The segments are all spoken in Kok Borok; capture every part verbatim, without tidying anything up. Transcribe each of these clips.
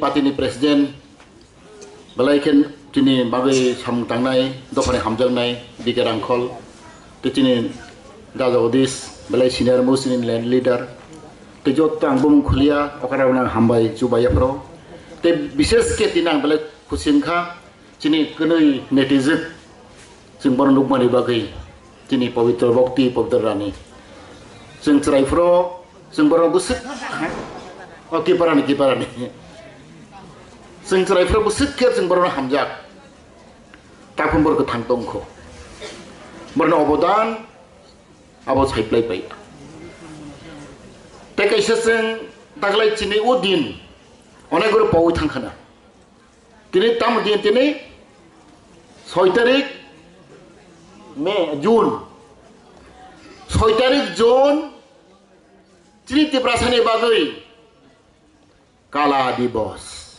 party ni president, belai khe chini bagwi samung tangnai, dophani hamjaknai, D K Rangkhol, tei chini Da Jagadish, belai senior most chini land leader, tei joto ang bumung khuliya, okara ang hambai chubai aphro, tei bishes khe tini ang belai khusi wngkha, chini kwnwi netizwk, chwng bono nukmani bagwi chini pabitro bhakti, pabitro rani. Chwng chwrai phro, chwng bono bwswk, o kiparani, kiparani. Chwng chwrai phro bwswk khe chwng bono hamjak. Takhum borok kwthang tongkho. Borokni obodan abo saiplai pai. Tei kaisa chwng taglai chini o din onek guru pawi thangkhana. Tini tamo din tini soi tarik May, June. Soi tarik June chini Tiprasani bagwi Kala Dibos.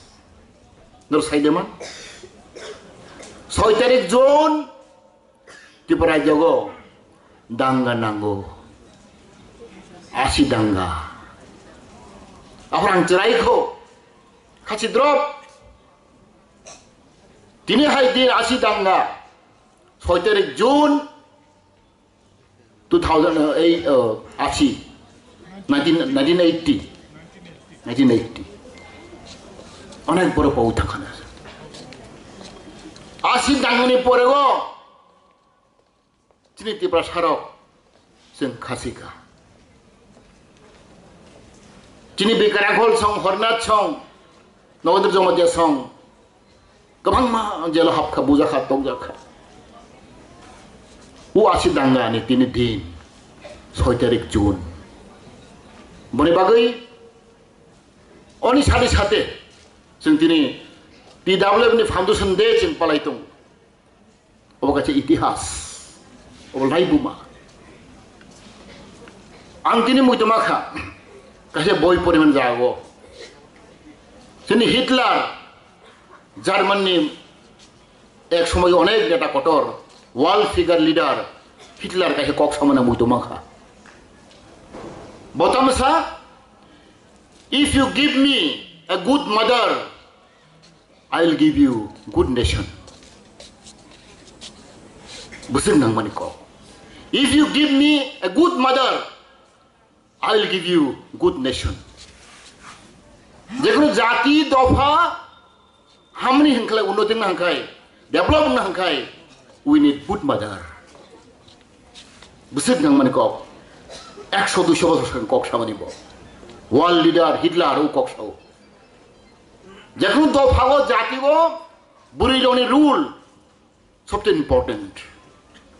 Nor saidema? Soi tarik June Tripura jogo danga nango. Asi danga. Aphor ang chwraikho. Khachi drop. Tini hai din asi danga. Soi tarik June two thousand eight, uh, asi. Nineteen, nineteen eighty. Nineteen eighty. Onek boro pawi thangkhana. Asi dangani porego. Chini Tiprasarok chwng khasika. Chini Bikarankhol song, Hornath song, Nagendra Jamatia song, kwbangma jelo hapkha, bujakha, tokjakha. O asi danga ni tini din, soi tarik June. Boni bagwi oni sade sade chwng tini T W F ni Foundation Day chwng palai tongo. Obo kaisa itihas, obo laibuma. Ang tini muitoma kha, kaisa boi poriman jago. Chini Hitler, German ni ek somoi onek neta kotor, world figure leader, Hitler kaisa kok samana muitoma kha. Botamsa, "If you give me a good mother, I will give you good nation." Bwswk nangmani kok. "If you give me a good mother, I will give you good nation." Jekono jati dopha hamni hwnkhai, unnoti wngna hwnkhai, develop wngna hwnkhai, we need good mother. Bwswk nangmani kok. Ekso duiso bosor swkang kok samani bo. World leader Hitler o kok sao. Jekono dopha o jati o bwrwi rokni rule sobse important.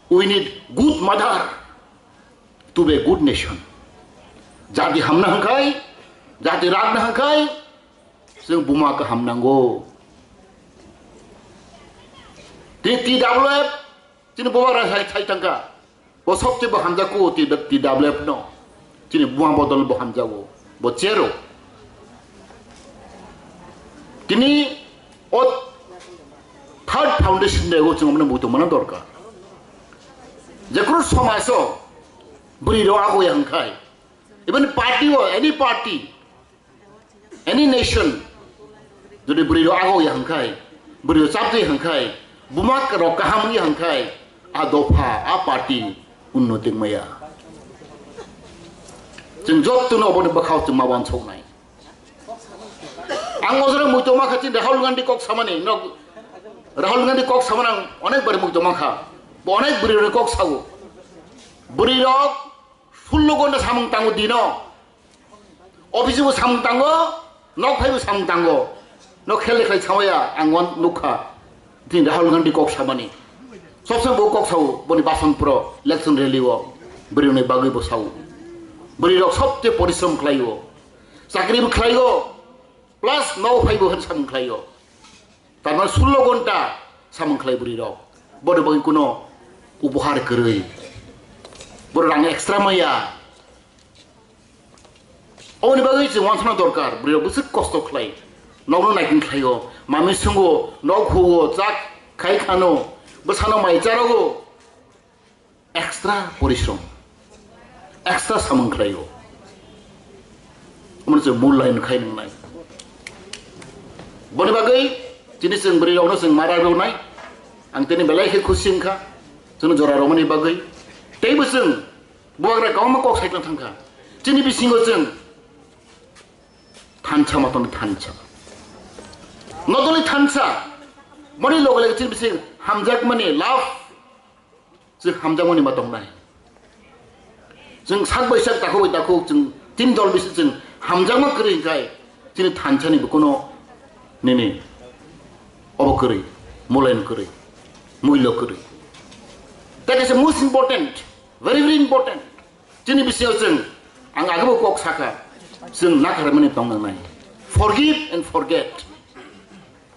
We need good mother to be a good nation. Jati hamna hwnkhai, jati ragna hwnkhai, chwng buma kaham nango. Tini T W F, chini buma rang hai thai thangkha. Bo sobse bo hamjago T W F no. Chini buma bodol bo hamjago. Bo chero. Tini o third foundation day o chwng mane muitu mana dorkar. Jekono somajo bwrwi rok agoya hwnkhai, even party o, any party, any nation, jodi bwrwi rok agoya hwnkhai, bwrwi rok chapjaya hwnkhai, buma rok kaham wngya hwnkhai, a dopha, a party unnoti wngmaya. Chwng jotono oboni bwkhao chwng ma wansoknai. Ang o jora muitu ma kha chini Rahul Gandhi kok samani, nok Rahul Gandhi kok samani ang onek bari muitu ma kha. Bo onek bwrwi rok kok sao. Bwrwi rok sullo gonta samung tango dino. Office bo samung tango, nok phai bo samung tango. Nok khel khlai samaya ang wan nukha. Din Rahul Gandhi kok samani. Sob somoi bo kok sao, boni Basanpuro election rally o. Bwrwi ni bagwi bo sao. Bwrwi rok sobse porishrom khlai o. Chakri bo khlai o. Plus nok phai bo samung khlai o. Tarmane sullo gonta samung khlai bwrwi rok. Bodo bagwi kuno upohar kwrwi. Bodo rang extra maya. Oboni bagwi chwng wansana dorkar, bwrwi rok bwswk kosto khlai. Nokno naikin khlai o, mami sungo, nok huo, chak khai khano, bwsano mai charogo. Extra porishrom, extra samung khlaio. Omo se mul line khai nang nai. Boni bagwi chini chwng bwrwi rokno chwng mara rwnai. Ang tini belai khe khusi wngkha chwngno jora romani bagwi. Teibo chwng bubagra kwbangma kok saiklang thangkha. Chini bisingo chwng thansa matoni thansa. Not only thansa, boni loge loge chini bising hamjakmani love chwng hamjakmani ma tongnai. Chwng sak bai sak, takhuk bai takhuk, chwng tin dol bisi chwng hamjakma kwrwi hwnkhe chini thansani bo kuno nini obo kwrwi, mulen kwrwi, muilo kwrwi. That is the most important, very, very important. Chini bisingo chwng, ang agebo kok sakha, chwng nakarmani tong nangnai. Forgive and forget.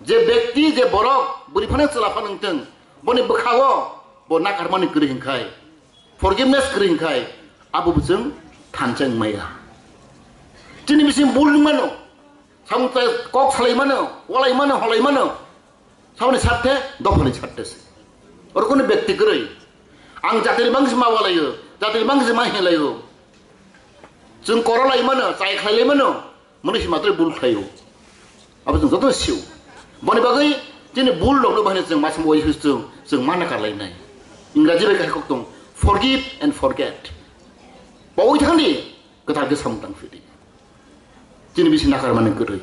Je bekti, je borok, bwrwi phano chwla phano wngtwng, boni bwkhago bo nakarmani kwrwi hwnkhai, forgiveness kwrwi hwnkhai, abo bo chwng thansa wngmaya. Chini bising bul wngmano, samung tai kok salai mano, walai mano, holai mano, saboni sathe, dophani sathe se. Oro kunu bekti kwrwi. Ang jatini bangsi ma walaio, jatini bangsi ma hinlaio. Chwng korolai mano, chai khlailai mano. Mwnwi se matwrwi bul khlaio. Abo chwng jotono sio. Boni bagwi chini bul rokno bahai chwng masa wai chwng, chwng mana karlainai. Ingraji bai kahai kok tong, "Forgive and forget." Bawi thangdi, kwtal khe samung tang phidi. Chini bisi nakarmani kwrwi.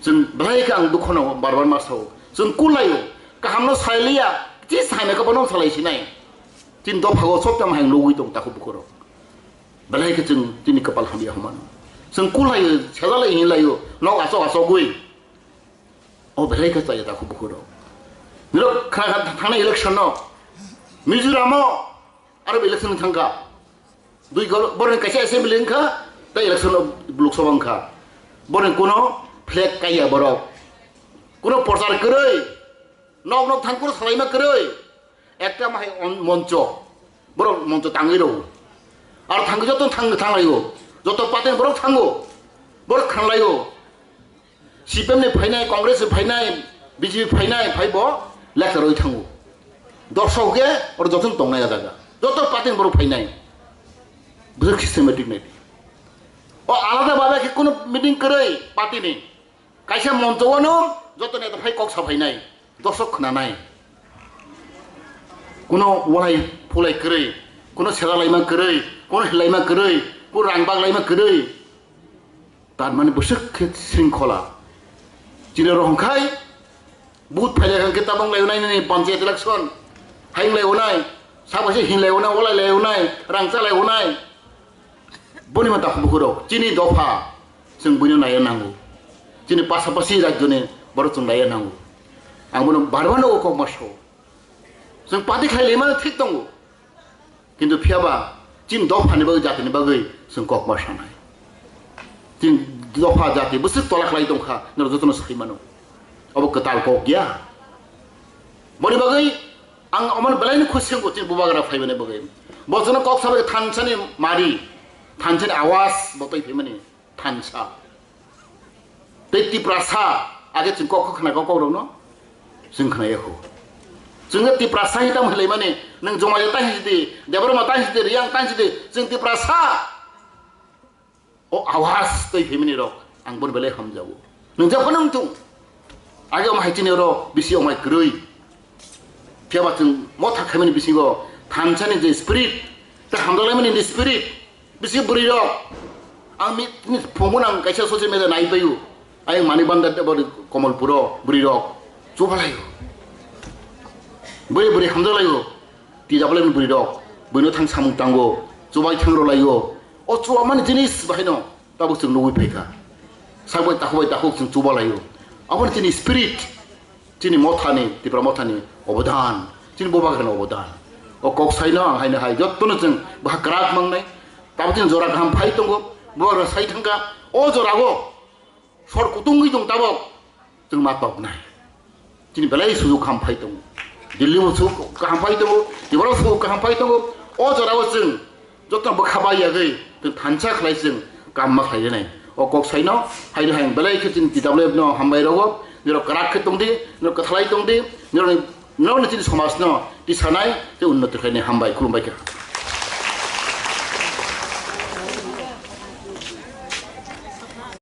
Chwng belai khe ang dukhono bar bar ma sao. Chwng kulaio, kahamno sailiya, chi saina khe bono salai sinai. Chini dophago sob tamo hai nugwi tong takhuk bukhurok. Belai khe chwng chini kwpal hamya humano. Chwng kulaio, sejalai hinlaio, nok asok asogwi. O belai khe chaya takhuk bukhurok. Nirok khna kha thangnai election no. Mizoram o aro election thangkha. Dui gol-, borok kaisa assembly wngkha, tei election o Lok Sabha wngkha. Borok kuno flag kaiya borok. Kuno prochar kwrwi. Nok nok thang kuno salaima kwrwi. Ekta mahai on-, moncho. Borok moncho tangwi rw. Ar thangwi joto thang, thanglaio. Joto party ni borok thango. Borok khanlaio. C P M ni phainai, Congress ni phainai, B J P phainai, phai bo lecture rwi thango. Dorsok khe oro joto tongnai jaga. Joto party ni borok phainai. Bwswk systematic nai. O alada babe khe kuno meeting kwrwi party ni. Kaisa moncho wano joto neta phai kok sa phainai, dosok khwnanai. Kuno walai phulai kwrwi, kuno sera laima kwrwi, kuno hilaima kwrwi, kuno rang bak laima kwrwi. Tar mani bwswk khe sringkhola. Chini rohong khai, but phailai hwnkhe tabang laionai nini panchayat election, haing laionai, sabase hin laionai, walai laionai, rang cha laionai. Boni ma takhuk bukhurok, chini dopha, chwng buino naiya nango. Chini pasapasi rajyoni borok chwng naiya nango. Ang bono bar bar no kok ma sao. Chwng party khlai laimano thik tongo. Kintu phiyaba chini dophani bagwi, jatini bagwi chwng kok ma sanai. Chini dopha jati bwswk tola khlai tongkha, norok jotono sai mano. Obo kwtal kok ya. Boni bagwi ang omono belaino khusi wngkho chini bubagra phaimani bagwi. Bo chwngno kok sabai thansani mari, thansani awas bo twi phaimani thansa. Tei Tiprasa age chwng kok khna kok rokno chwng khna yakho. Chwngno Tiprasa hi tamo hilaimani, nwng Jomai ta hi sidi, Debbarma ta hi sidi, Riyang ta hi sidi, chwng Tiprasa. O awas twi phimini rok ang boni belai hamjago. Nwng jabo nang tung. Age omai chini oro bisi omai kwrwi. Phiya ba chwng motha khaimani bisingo thansani je spirit, ta hamdalaimani ni spirit, bisi bwrwi rok. Ang mi, ni phungo nang kaisa social media nai bayu. Ayang mani banda de bor Komolpuro bwrwi rok. Chubalayo. Bwrwi bwrwi hamdalayo. Tijabalaimani bwrwi rok. Bwino thang samung tango. Chubai thang rolayo. O chuamani jinis bahaino tabuk chwng nugwi phaikha. Sakbai takhukbai takhuk chwng chubalaio. Aboni chini spirit, chini mothani, Tipra mothani obodan, chini bubagrani obodan. O kok saino ang haino hai jottono chwng baha kwrak mangnai. Tabuk chini jora kaham phai tongo, bubagra sai thangkha. O jorao sor kutungwi tong tabok chwng ma toknai. Chini belai sujuk kaham phai tongo. Delhi bo sujuk kaham phai tongo, Tripura bo sujuk kaham phai tongo. O jorao chwng joto bwkha bai yagwi chwng thansa khlai chwng kam ma khlai rwnai. O kok saino hai hai belai khe chini T W F no hambai rogo, nirok kwrak khe tongdi, nirok kwthalai tongdi, nirok, nirok ni chini somaj no tisanai tei unnoti khlainai. Hambai, khulumbai khe.